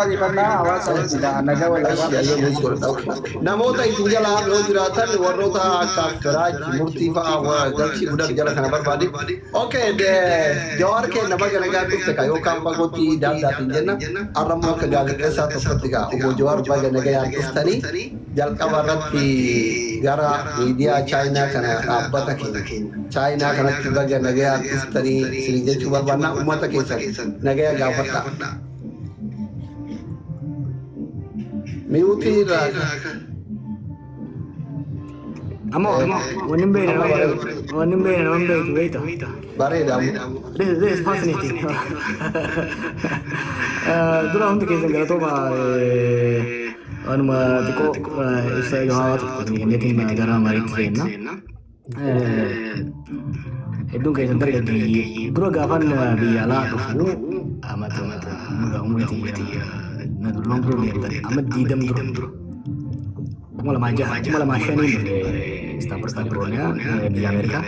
Dura dhiifannaa hawaasa wajjin nagaa wal Ashi ayyee muus godhadha. Okay. Namoota isin jala yoo jiraatan, warroota akka Firaaj Murtii fa'aa galchii guddaa jala kana barbaade. Okay, Jawaar keenya baga nagaa dhufte ka yookaan fagootti daandaatiin jenna. Har'ammoo akka gaazexeessaa tokkotti gaa obbo Jawaar baga nagaan dhuftanii. Jalqaba irratti gara miidiyaa Chaayinaa kana, dhaabbata keenya Chaayinaa kanatti baga nagaan dhuftanii isin jechuu barbaanna. Uummata keessan nagaya gaafadha. Mute irraa. Ammoo wanni hin beekne wanni hin beekne nama hin beektu beekta. Bareeda ammoo. This is fascinating. Dura hundi keessan galatooma. Waanuma xiqqoo ibsa gabaabaa tokko kenneetiin gara mariitti seenna. Hedduun keessan dargaggeeyyii. Dura gaafan biyya alaa dhufu amata umurii na dulloomtuu deemtan amma 20 dura, 2006, 2005n dhufe Istaanbul, Kaalifoorniyaa, biyya Ameerikaa.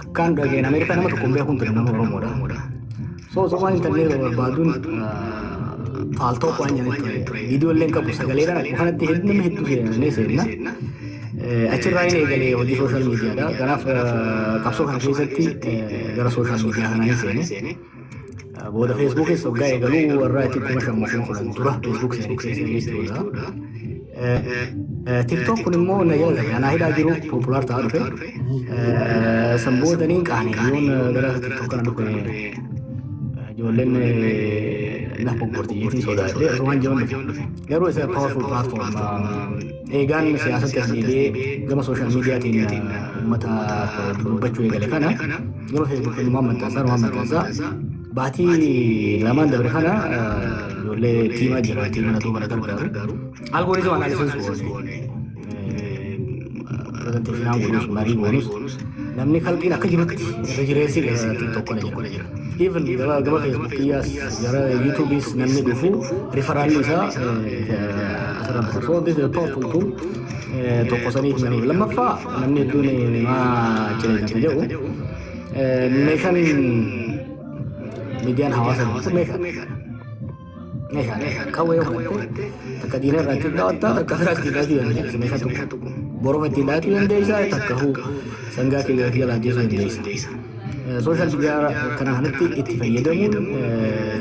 Akkaan dhageen Ameerikaa nama tokko hin beekuun ture, nama Oromoodha. So osoo intarneeta barbaaduun Paltalk waan jedhanii ture. Viidiyoo illee hin qabu, sagaleedhaan akkuma kanatti hedduu nama hedduu seenanii seenna. Achirraa inni eegalee hojii social mediadha. Kanaaf qabsoo kana keessatti gara social media kanaa hin seene. Booda Facebookis waggaa eegaluu warra itti 5000, 10,000 dura Facebook seene jechuudha. TikTok kun immoo na jala anaa hidhaa jiru popular ta'aa dhufe. San boodaniin qaane yoon gara TikTok kana dhufe ijoolleen na foggorti jeetiin sodaadhe osoo waan jiran dhufe. Garuu isa powerful platform. Eegaan siyaasatti as deebi'ee gama social mediatiin uummata dubbachuu eegale kana gama Facebook waan maxxansaa waan maxxansaa baatii 2n dabre kana ijoollee teama jira, teama na duuba na gargaaru. Algorithm analysis goone, presentationaan godhus, marii goonus, namni kalqiin akka jirutti irra jireessi gara TikTok kana jira. Even gama Facebookiyyaas gara YouTubeis namni dhufu referralli isaa asirra dhufa. So this is a powerful tool. Tokko saniif namni lammaffaa namni hedduun maa cileetan jedhu, meeshaan miidiyaan hawaasa kun meeshaa. Meeshaa qawwee yoo fudhatte takka diina irraa ittiin dhawatta, takka firaas ittiin dhawatuu dandeessa. Meeshaa tokko borofa ittiin dhawatuu dandeessa, takka huu sangaa kee jala ajjeesuu dandeessa. Social media kana kanatti itti fayyadamuun,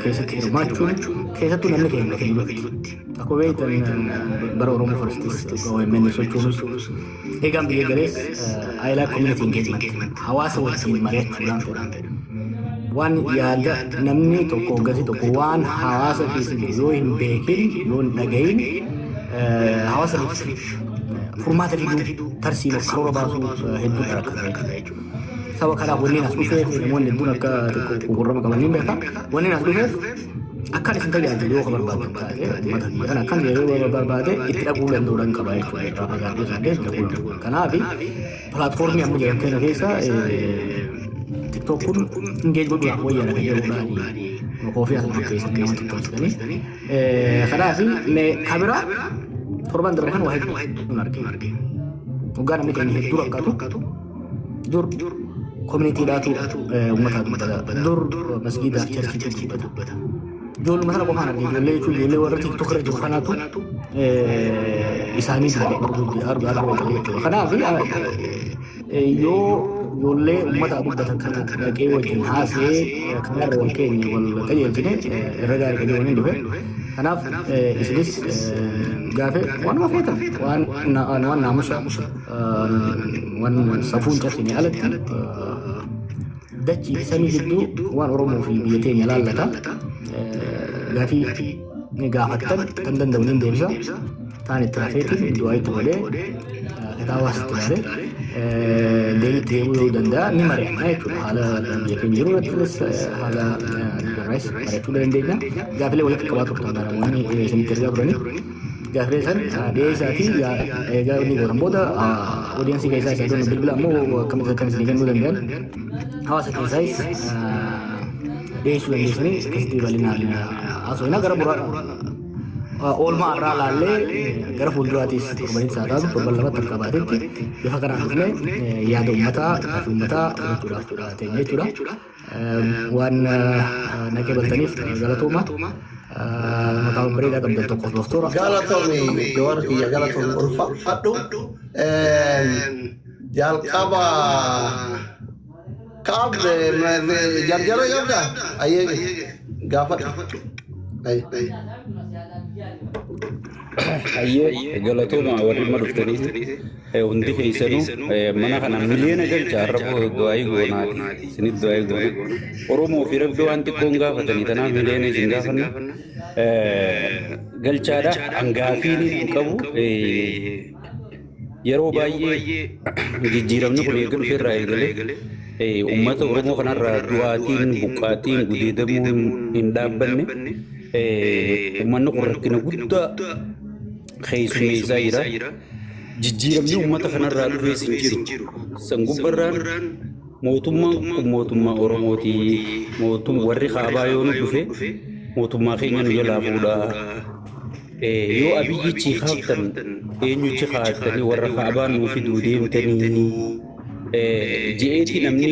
keessatti hirmaachuun, keessattuu namni keenya bakka jirutti. Akkuma beektan bara Oromoo Firstis OMN sochoonus, eegaan biyya galees, I like community engagement, hawaasa wajjin mari'achuudhaan fedha. Waan yaada namni tokko, hoggansi tokko waan hawaasa keessa jiru yoo hin beekin, yoo hin dhagahin, hawaasa furmaata fiduu, tarsiimoo karoora baasuu hedduu rakkata jechuudha. Saba kanaaf wanni as dhufeef, namoonni hedduun akka xiqqoo gurrama qaban ni beeka. Wanni as dhufeef akkan isin tajaajilu yoo barbaadan taate, uummata biyya kana akkan yeroo barbaade itti dhaquu danda'uudhaan qaba jechuudha. Irraa fagaatee isaanii dhaquu danda'u. Kanaaf platformii amma jiran kana keessa TikTok kun engage godhuudhaaf wayyaadha kan jedhuudhaan koofii asuma keessatti nama tottolchitanii. Kanaaf kabiraa torban dabre kan waa hedduun arge. Waggaa namni keenya hedduu rakkatu, dur communitydhaatu uummata dubbata. Dur masgiidaaf churchiitu dubbata. Ijoolluma sana qofaan arge. Ijoollee jechuun ijoollee warra TikTok irra jiru kanaatu isaanii argu argu jechuudha. Kanaaf yoo ijoollee uummata dubbatan kana dhaqee wajjin haasee kanarra wal keenya wal qajeelchine irra gaarii qajeelanii dhufe. Kanaaf isinis gaafe waanuma feetan, waan waan naamusa, waan safuun cabsine alatti, dachii fi samii gidduu waan Oromoo fi biyya teenya laallata. Gaafii gaafattan kan danda'u ni deebisa. Taan itti rafeetiin du'aa itti godhee kitaabaas itti ilaalee deebiitti deebi'uu yoo danda'a ni mari'anna jechuudha. Haala biyya keenya jiru irrattis, haala addunyaarraas mari'achuu dandeenya. Gaafilee walitti qabaa turtan namoonni isinitti ergaa turanii. Gaafilee san dhiyeessaatii eegaa inni gootan booda audience keessaa isa doon bilbila ammoo akkamitti akkan isinii kennuu danda'an, hawaasa keessaayis dhiyeessuu dandeessanii akkasitti bal'inaan haasofna. Gara buraa oolmaa irraa laallee gara fuulduraatis torbanitti haa taatu, torban lamatti akka baatetti bifa kanaan dhufnee yaada uummataa, gaaffii uummataa fudhachuudhaaf teenya jechuudha. Waan naqee baltaniif galatooma. Maqaa babbareedaa qabdan tokko doktora. Galatoomi Jawaar kiyya, galatoomi, ulfaadhu. Jalqaba kaab jarjara qabda ayyee gaafadhu. Hayyee, galatooma warri amma dhuftanii hundi keessanuu. Mana kana miliyoona galcha har'a du'aayii goonaati isinit du'aayii goona. Oromoo fi Rabbi waan xiqqoon gaafatanii, tanaaf miliyoona isin gaafanna galchaadha. Hangaafiin hin qabu. Yeroo baay'ee jijjiiramni kun eega dhufeerraa eegalee uummata Oromoo kanarraa du'aatiin, buqqaatiin, gudeedamuun hin dhaabbanne. Uummanni kun rakkina guddaa keessummeessaa jira. Jijjiiramni uummata kanarraa dhufees hin jiru. San gubbarraan mootummaan kun mootummaa Oromooti. Mootum warri kaabaa yoo nu dhufe mootummaa keenya nu jalaa fuudhaa. Yoo Abiyyichi kaaftan eenyuchi kaa'attanii warra kaabaa nuu fiduu deemtanii je'eeti namni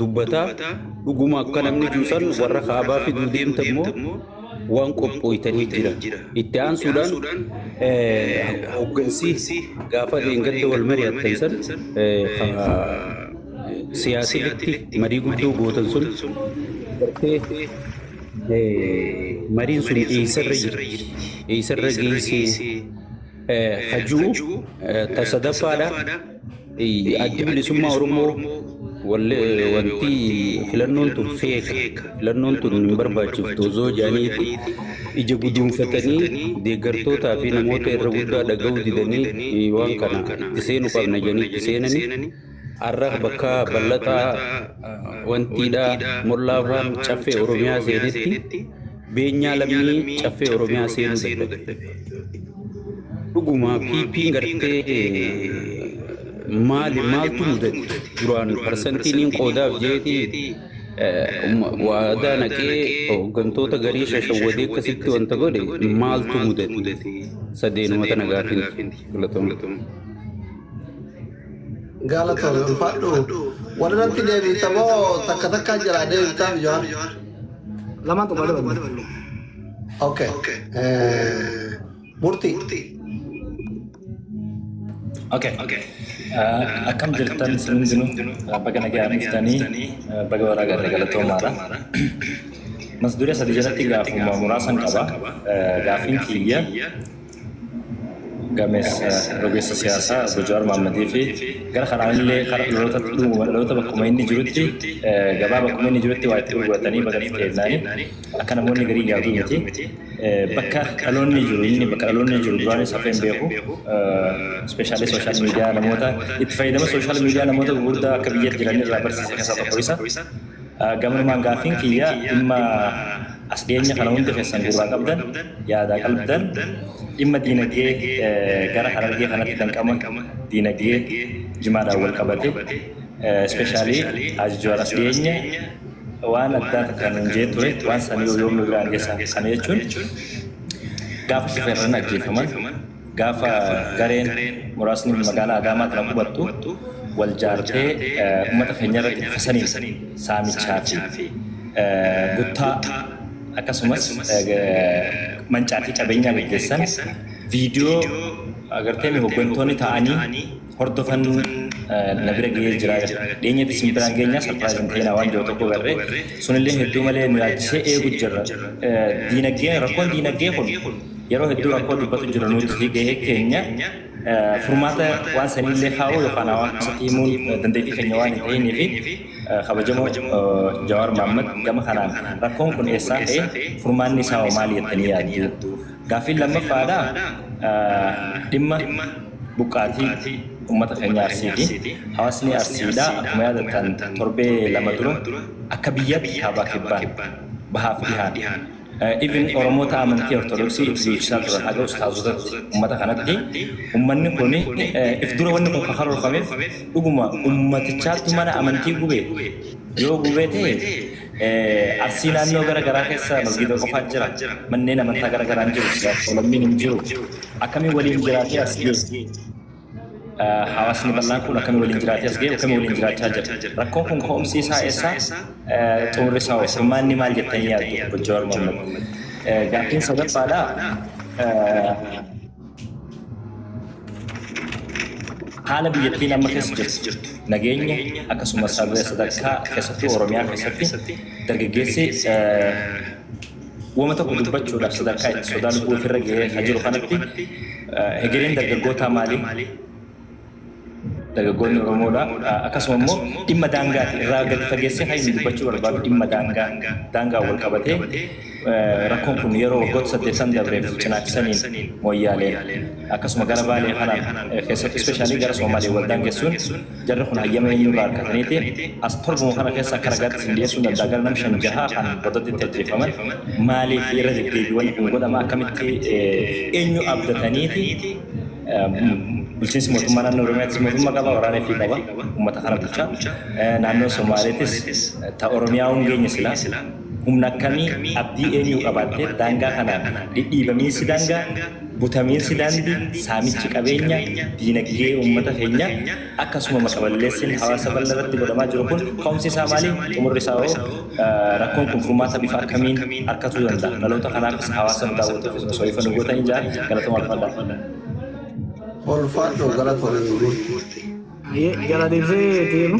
dubbataa. Dhuguma akka namni juusan warra kaabaa fiduu deemtan moo waan qophooytanii jira? Itti aansuudhaan hooggansi gaafa dheengadda wal mari'attan san siyaasatti marii guddoo gootan sun gartee mariin sun eessarra jirti? Eessarra geessee hajuu ta sadaffaadha. Addi Bilisummaa Oromoo wanti filannoon tun feeka, filannoon tun hin barbaachiftu osoo jedhaniiti ija guduunfatanii deeggartootaa fi namoota irra guddaa dhaga'uu didanii waan kana itti seenuu qabna jedhanii itti seenanii har'a bakka bal'ataa wantiidha mollaa afaan Caffee Oromiyaa seenetti beenyaa lammii Caffee Oromiyaa seenuu dadhabe. Dhuguma PP'n gartee maali maaltu mudate? Duraan parsantiin qoodaaf jeetii waadaa naqee hooggantoota garii shashawwadee akkasitti wanta godhe maaltu mudate? Sadeenuma tana gaafin, galatooma. Galatoomi, ulfaadhu. Walirratti deebita moo takka takkaan jira deebitaaf, Jawaar? Lamaan tokko dabalu. Okay. Murtii. Okay. Akkam jirtan isin hundinuu? Baga nagaan dhuftanii, baga walaa garree, galatoomaadha. Mas duree sadi jalatti gaafuma muraasan qaba. Gaafiin kiyya gameessa rogeessa siyaasaa obbo Jawaar Mohammadii fi gara kanaan illee kara dhaloota dhuguma dhaloota bakkuma inni jirutti gabaa bakkuma inni jirutti waa itti gurguratanii baga dhufte akka namoonni garii yaaduu miti. Bakka dhaloonni jiru, inni bakka dhaloonni jiru duraanis hafee hin beeku. Especially social media namoota itti fayyadama social media namoota gurguddaa akka biyyatti jiran irraa barsiise keessaa tokko isa. Gamanumaan gaaffiin kiyya dhimma as dhiyeenya kana hundi keessan gurraa qabdan, yaadaa qalbidan, dhimma diinagdee gara Harargee kanatti danqama diinagdee jimaadhaan wal qabate. Especially Haji Jawaar as dhiyeenya waan addaa takka nuun jee ture, waan sanii yoom nu biraan geessa? Kana jechuun gaafa shufeerran ajjeefaman, gaafa gareen muraasni magaalaa Adaamaa kana qubattu wal jaartee uummata keenya irratti bifa saniin saamichaa fi buttaa akkasumas mancaatii qabeenyaa gaggeessan viidiyoo agartee hooggantoonni ta'anii hordofan na bira gahee jira. Dhiyeenyatti isin biraan geenyaa, surprise hin ta'inaa waan jiru tokko garree sunillee hedduu malee nu yaachisee eegu jirra. Diinagdeen, rakkoon diinagdee kun yeroo hedduu rakkoo dubbatu jira nuti gahee keenya furmaata waan saniillee kaa'uu yookaan hawaasatti himuun dandeettii keenya waan hin ta'inii fi kabajamoo Jawaar Mohammad, gama kanaan rakkoon kun eessaa ka'e, furmaanni isaa hoo maali jettanii yaaddu? Gaaffiin lammaffaadha dhimma buqqaatii uummata keenya Arsiiti. Hawaasni Arsiidha akkuma yaadattan torbee 2 dura akka biyyaatti kaabaa kibbaan, bahaaf dhihaan, even Oromoota amantii Ortodoksii itti duulchisaa turan haga ustaazotatti uummata kanatti. Uummanni kun if dura wanni kun kan karoorfameef dhuguma uummatichaattu mana amantii gube yoo gubee ta'e, Arsii naannoo gara garaa keessa masgiida qofaa jira, manneen amantaa gara garaan jiru, lammiin hin jiru, akkamiin waliin jiraatee as ga'e? Hawaasni bal'aan kun akkamiin waliin jiraatee as ga'e, akkamiin waliin jiraachaa jira? Rakkoon kun ka'umsi isaa eessa, xumurri isaa hoo, furmaanni maal jettanii yaaddu, obbo Jawaar Mohammad? Gaaffiin sadaffaadha. Haala biyyattiin amma keessa jirtu, nageenya akkasumas sadarkaa keessattuu Oromiyaa keessatti dargaggeessi wama tokko dubbachuudhaaf sadarkaa itti sodaa lubbuu ofirra gahee kan jiru kanatti, hegereen dargaggootaa maali? Dargaggoonni Oromoodha. Akkasuma immoo dhimma daangaati irraa gadi fageessee kan inni dubbachuu barbaadu dhimma daangaa, daangaa wal qabatee rakkoon kun yeroo waggoota 8 dabreef Cinaaqsaniin, Mooyyaaleen, akkasuma gara Baalee kanaan keessattuu especially gara Somaalee wal daangessuun, jarri kun hayyama eenyurraa harkataniiti as torbuma kana keessa akka ragaatti isin dhiyeessuu danda'a, gara nama shan jahaa kan boodatti ajjeefaman maaliif irra deddeebiiwwan kun godhama? Akkamitti, eenyu abdataniiti? Bulchiinsi mootummaa naannoo Oromiyaattis mootummaa qaba, waraana fi qaba, uummata kana bulchaa. Naannoo Somaaleetis ta Oromiyaa hin geenye silaa humna akkamii, abdii eenyuu qabaattee daangaa kanaan dhidhiibamiinsi daangaa, butamiinsi daandii, saamichi qabeenya diinagdee uummata keenya, akkasuma maqaballeessiin hawaasa bal'aa irratti godhamaa jiru kun ka'umsi isaa maali? Xumurri isaa hoo? Rakkoon kun furmaata bifa akkamiin argatuu danda'a? Dhaloota kanaafis, hawaasa nu daawwatuufis osoo ifa nu gootanii jaa. Galatoomaa, ulfaadhaa. Ulfaadhu, galatoomii murtii. Jala deebisee deemu.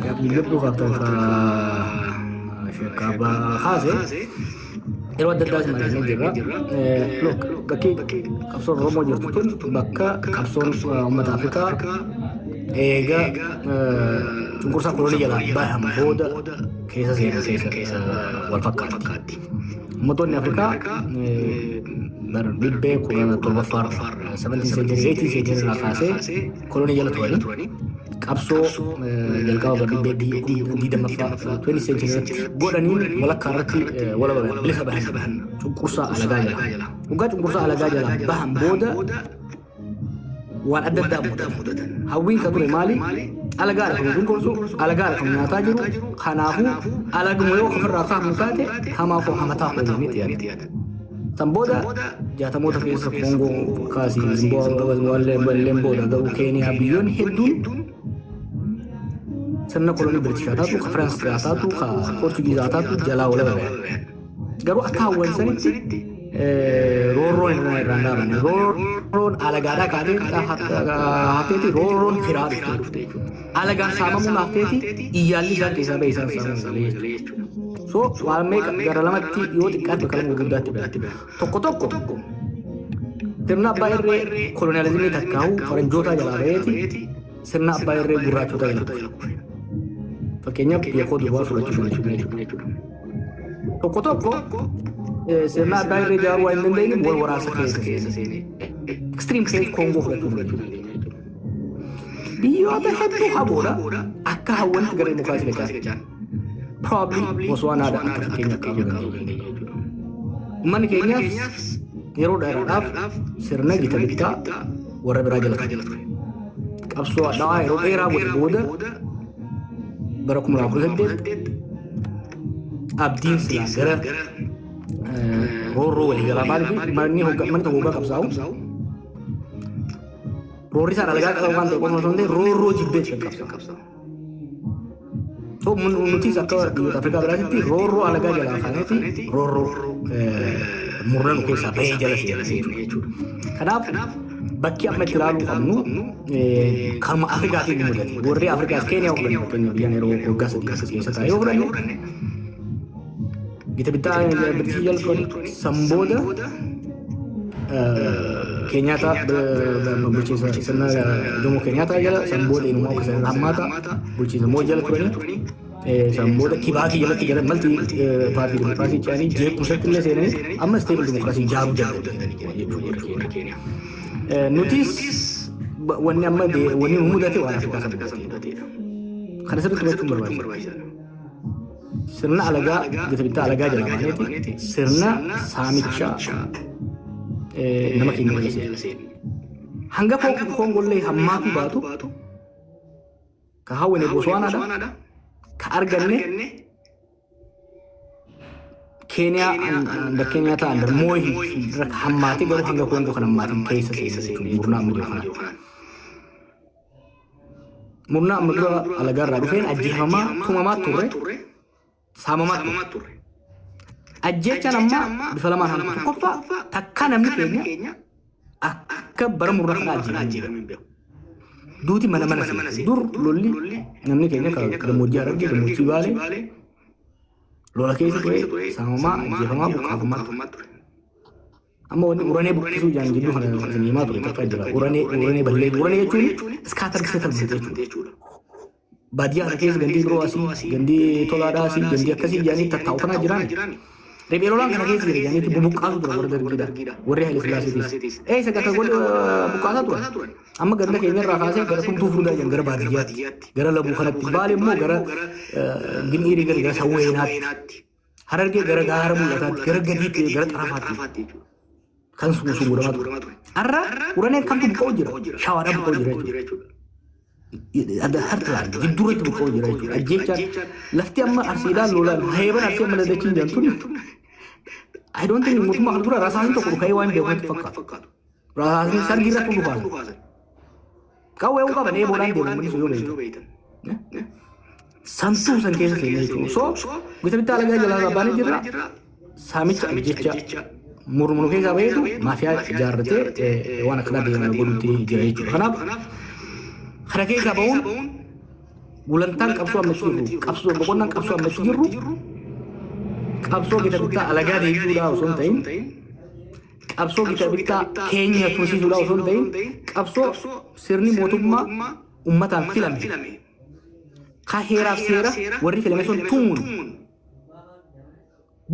Gaaffii jabduu qabdan ka sheekkaa kaase yeroo adda addaas mari'annee jirra. Look, bakki qabsoon Oromoo jirtu tun bakka qabsoon uummata Afrikaa eega cunqursaa kolonii jalaa bahan booda keessa seenan keessa wal fakkaatti. Uummattoonni Afrikaa bara dhibbee 17ffaarra, 17 century, 18 century irraa kaasee kolonii jala turanii, qabsoo jalqaba bara dhibbee 20ffaa, 20 century irratti godhaniin walakkaa irratti walaba bahan, bilisa bahan cunqursaa alagaa jala. Waggaa cunqursaa alagaa jala bahan booda waan adda addaa mudatan. Hawwiin kan ture maali? Alagaadha kan cunqursu, alagaadha kan nyaataa jiru. Kanaafuu alaguma yoo ofirraa kaafnu taate hamaa koo hamataa koo jennee yaadna. San booda 60moota keessa Koongoo kaasii, Zimbaabuween booda garuu Keeniyaa, biyyoonni hedduun sirna kolonii Biritishaa taatu, ka Firaansisaa taatu, ka Poorchugiizaa taatu jalaa walaba bahan. Garuu akka hawwan sanitti roorroon irraa hin dhaabanne. Roorroon alagaadhaa kaatee hafteeti roorroon firaa dhufte jechuudha. Alagaan saamamuun hafteeti iyyaalli isaan keessaa ba'e isaan saamamuu jechuudha. So waan meeqa gara lamatti, yoo xiqqaatti bakka lama gurguddaatti bira. Tokko tokko sirna abbaa irree koloniyaalizimii takkaa'uu faranjootaa jalaa ba'eeti sirna abbaa irree gurraachotaa jala kufe. Fakkeenyaaf biyya koo duwwaa fudhachuu dandeenya jechuudha. Tokko tokko sirna abbaa irree ijaaruu waan hin dandeenyeef wal waraansa keessa seene. Extreme case Koongoo fudhachuu dandeenya jechuudha. Biyyoota hedduu haboodha akka hawwanti gara dimokiraasii facaasan. Probably Botswanaadha akka fakkeenya kaasuu dandeenya jechuudha. Uummanni keenyaas yeroo dheeraadhaaf sirna gita bittaa warra biraa jala ture. Qabsoo hadhaawaa yeroo dheeraa godhe booda bara 2018 abdiin silaa gara roorroo waliigalaa, maaliif manni tokko hoggaa qabsaa'u roorri isaan alagaa qabu waan ta'e qofa osoo hin ta'in roorroo jibbee kan qabsaa'u. So nutis akka biyyoota Afrikaa biraatitti roorroo alagaa jalaa kaaneeti roorroo murna nu keessaa bahee jala seene jechuudha. Kanaaf bakki amma itti ilaaluu qabnu kanuma Afrikaatiin nu mudate. Warri Afrikaas Keeniyaa fudhanne, fakkeenya biyyaan yeroo waggaa 3 akkas keessa taa'ee yoo fudhanne, gita bittaa Biritii jala turan. San booda Keenyaataa bulchiinsa sirna Jomo Keenyaataa jala, san booda inumaa akka sana hammaata bulchiinsa moo jala turanii, san booda Kibaakii jalatti gara multi party democracy ce'anii jeequmsatti illee seenanii amma stable democracy ijaaruu danda'anii jechuudha Keeniyaa. Nutis wanni amma wanni nu mudate waan Afrikaa sana mudateedha. Kana sirriitti hubachuun barbaachisaadha. Sirna alagaa, gita bittaa alagaa jalaa baaneeti sirna saamichaa nama keenya jala seene. Hanga Koongollee hammaatu baatu ka hawwine Botswanaadha. Ka arganne Keeniyaa under Keeniyaa under Mooyi hammaatee, garuu hanga Koongoo kan hammaatiin keessa seene jechuudha murnaa amma jiru kana. Murnaa amma dura alagaa irraa dhufeen ajjeefamaa, tumamaa turre, saamamaa turre. Ajjeechaan amma bifa lamaan hamtu. Tokkoffaa, takkaa namni keenya akka bara murraa kana ajjeefamee hin beeku. Duuti mana mana seenti. Dur lolli namni keenya kan gammoojjii Harargee, gammoojjii Baalee lola keessa ture, saamamaa, ajjeefamaa, buqqaafamaa ture. Amma wanni uranee buqqisuu jaan jidduu kana isin himaa ture takka jira. Uranee ballee, uranee jechuun scattered settlement jechuudha. Baadiyyaa kana keessa gandii biroo asii, gandii tolaadhaa asii, gandii akkasii jaanii tattaa'u kanaa jiraan. Riphee lolaan kana keessa jira jaaniitti bubuqqaasu tura warra Dargiidha. Warri Haile Sillaaseetis. Eessa akka godhe buqqaasaa turan. Amma ganda keenya irraa kaasee gara Tumtuu Furdaa jiran, gara baadiyyaatti, gara Labuu kanatti, Baale immoo gara Gin'iirii, gara Sawweenaatti, Harargee gara gaara mul'ataatti, gara gadiitti, gara xarafaatti. Kan sun sun godhamaa ture. Har'a uraneen kamtu buqqa'u jira? Shawaadhaan buqqa'u jira jechuudha. Adda harkaan jidduurratti buqqa'u jira jechuudha. Ajjeechaan lafti amma Arsiidhaan lolaan heeban Arsii amma dadachiin jedhamtun, I don't think mootummaa kana dura rasaasni tokko dhuka'ee waan beeku natti fakkaatu. Rasaasni sargii irratti dhukaasan. Qawwee qaban eeboodhaan deemu manni sun yoo beektan. Santuu san keessa seenee jechuudha. So gita bittaa alagaa jalaa baanee jirra. Saamicha, ajjecha murmuru keessaa baheetu maafiyaa ijaarratee waan akkanaa deemaa godhutti jira jechuudha. Kanaaf kana keessaa bahuun gulantaan qabsoo ammatti jirru, qabsoo boqonnaan qabsoo ammatti jirru, qabsoo gita bittaa alagaa deebisuudhaa osoo hin ta'in, qabsoo gita bittaa keenya tursiisuudhaa osoo hin ta'in, qabsoo sirni mootummaa uummataan filame ka heeraaf seera warri filame sun tumuun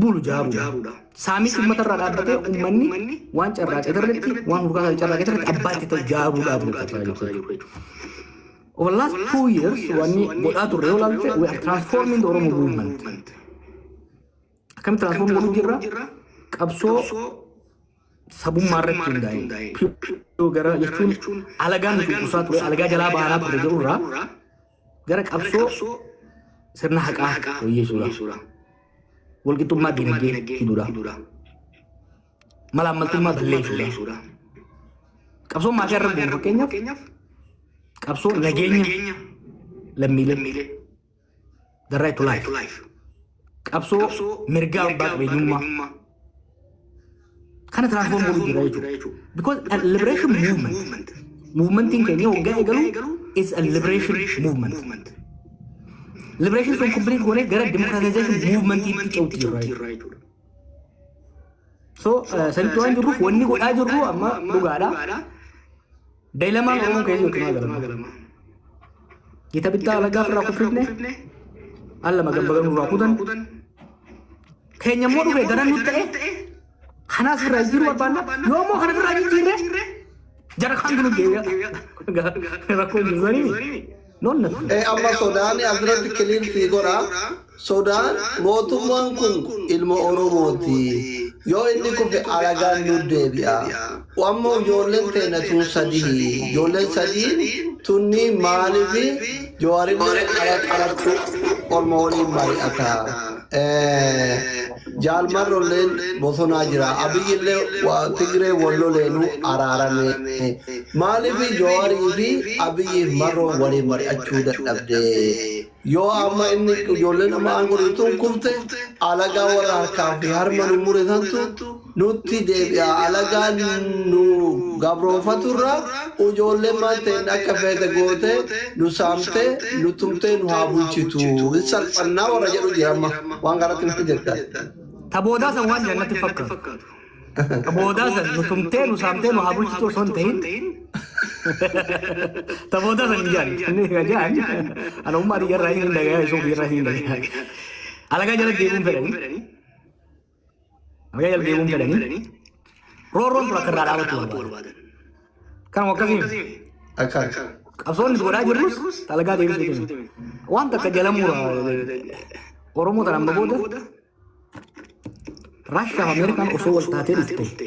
bulu jaaruudha. Saamichi uummata irraa dhaabbatee uummanni waan carraaqee irratti, waan hurkaa carraaqee irratti abbaa itti ta'u jaaruudhaaf nu qabsaa jiru jechuudha. Over the last 2 years wanni godhaa turre yoo ilaalte, we are transforming the Oromo movement. Akkamitti transform godhuu jirra? Qabsoo sabummaa irratti hundaa'e. Gara jechuun alagaan nu cunqursaa ture, alagaa jalaa baanaa ture jedhurraa gara qabsoo sirna haqaa wayyeessuudha. Walqixxummaa dinagdee fiduudha. Malaammaltummaa balleessuudha. Qabsoon maatii irra bu'u, fakkeenyaaf, qabsoo nageenya lammiilee, the right to life. Qabsoo mirgaa abbaa qabeenyummaa. Kana transform godhuu jira jechuudha. Because a liberation movement, movementiin keenya waggaa eegalu is a liberation movement. Liberation sun complete goonee gara democratization movementiitti ce'utti jirra jechuudha. So sanitti waan jirruuf wanni godhaa jirru amma dhugaadha. Dilemmaan Oromoon keessa jirtu maal galama? Gita bittaa alagaa ofirraa kuffifne, al lama gabbagan irraa kutan. Keenya immoo dhufe daran nutti ta'e, kanaas irraa jijjiiruu barbaanna. Yoo immoo kana irraa jijjiirre jara kaantu nu deebi'a. Rakkoon jiru sanii noonna. Amma sodaan asirratti clear sii godha. Sodaan mootummaan kun ilma Oromooti. Yoo inni kufe alagaan nu deebi'a. Ammoo ijoolleen teenya tun sadii. Ijoolleen sadii tunni maaliif Jawaarillee alatti orma waliin mari'ata? Jaalmarrolleen bosonaa jira. Abiyyillee Tigree walloleenuu araarame. Maaliif Jawaarii fi Abiyyiif Marroo waliin mari'achuu dadhabde? Yoo amma inni ijoolleen amma aangoo tun kufte, alagaa warra harkaa fi harma nu mure santu nutti deebi'a. Alagaan nu gabroonfaturra ijoolleen maal ta'een akka feete goote nu saamte, nu tumtee, nu haa bulchitu. Salphannaa warra jedhu jira. Amma waan kanatti nutti jettan. Ta boodaa san waan jannatti fakkaatu. Ta boodaa san nu tumtee, nu saamtee, nu haa bulchitu osoo hin ta'in. Ta boodaa san hin jaan. Inni kan jaan ana ummaa irraa hin dhagayaa, isoo irraa hin dhagayaa. Alagaa jala deemuun fedhanii. Alagaa jala deemuun fedhanii. Roorroon tura akka irraa dhaabatu barbaadan. Kanuma akkasii. Akkaan. Qabsoonni godhaa jirrus alagaa deebisuu. Waan takka jala mura Oromoo tan amma booda Raashiyaa fi Ameerikaan osoo wal taatee dhufte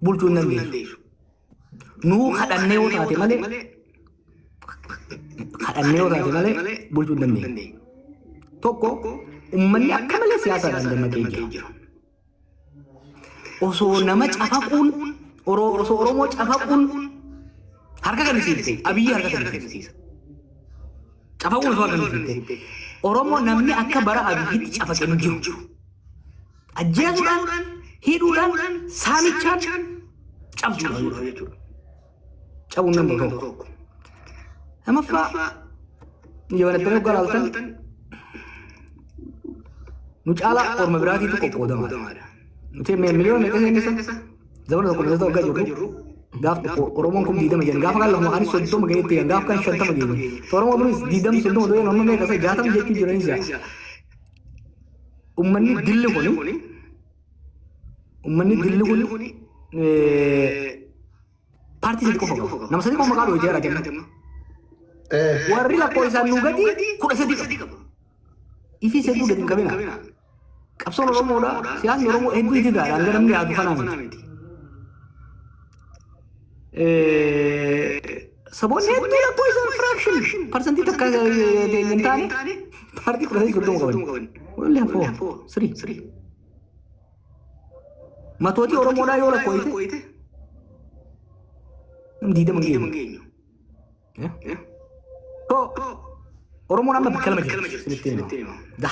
bulchuu hin dandeessu. Nuu kadhannee yoo taate malee, kadhannee yoo taate malee bulchuu hin dandeenyu. Tokko, uummanni akka malee siyaasaadhaan dammaqee jira. Osoo nama cafaquun, osoo Oromoo cafaquun harka kennisiifte, Abiyyi harka kennisiisa. Cafaquun osoo harka kennisiifte. Oromoo namni akka bara Abiyyitti cafaqe hin jiru. Ajjeesuudhaan, hidhuudhaan, saamichaan cabsuudha jechuudha. Cabuun nama tokko. Lamaffaa, injifannattanii hoggaa laaltan nu caalaa orma biraatiitu qoqqoodamaadha. Nuti miliyoona meeqa seennisa? Zamana tokko keessa hoggaa jirru gaaf tokko Oromoon kun 20 jedhan, gaafa kan lafuma kanis 30 gaheetti jedhan, gaafa kan 50 geenye. Oromoo kunis 20 30 ta'ee amma meeqa isa 60 jechuu jiran isa. Uummanni dilli kuni paartii sadi qofa qaba. Nama sadi qofa maqaa dhooyitee jira. Warri lakkoo isaan nuu gadi 13 qaba. Ifii hedduu gadi hin qabina. Qabsoon Oromoodha. Siyaasni Oromoo hedduu itti ta'a. Hanga namni yaadu kanaa miti. Saboonni hedduu lakkoo isaan fraction parsantii takka hin taane paartii 13 30 qaban. We only have four, three. Matootii Oromoodhaa yoo lakkooyite nam 20 hin geenyu. So Oromoon amma bakka lama jirti sinitti hima. The